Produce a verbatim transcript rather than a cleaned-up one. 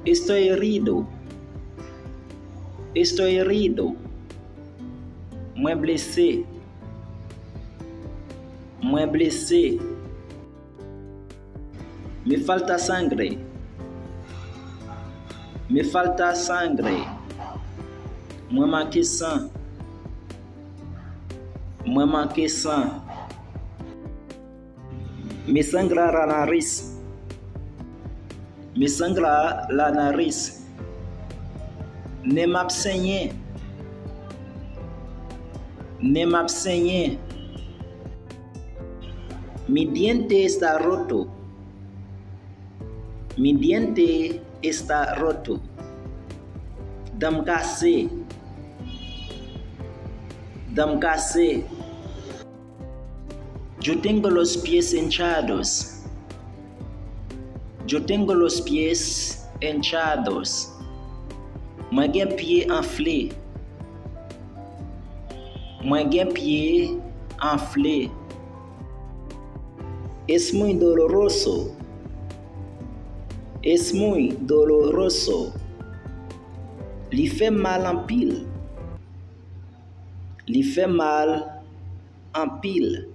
Estoy herido. Estoy herido. Mwen blese. Mwen blese. Me falta sangre. Me falta sangre. Mwen manke san. Mwen manke san. Me sangra la nariz. Me sangra la nariz. Nen m ap senyen. Nen m ap senyen. Mi diente está roto. Mi diente está roto. Dan m kase. Dan m kase. Yo tengo los pies hinchados. Yo tengo los pies hinchados. Mwen gen pye anfle. Mwen gen pye anfle. Es muy doloroso. Es muy doloroso. Li fè m mal anpil. Li fè m mal anpil.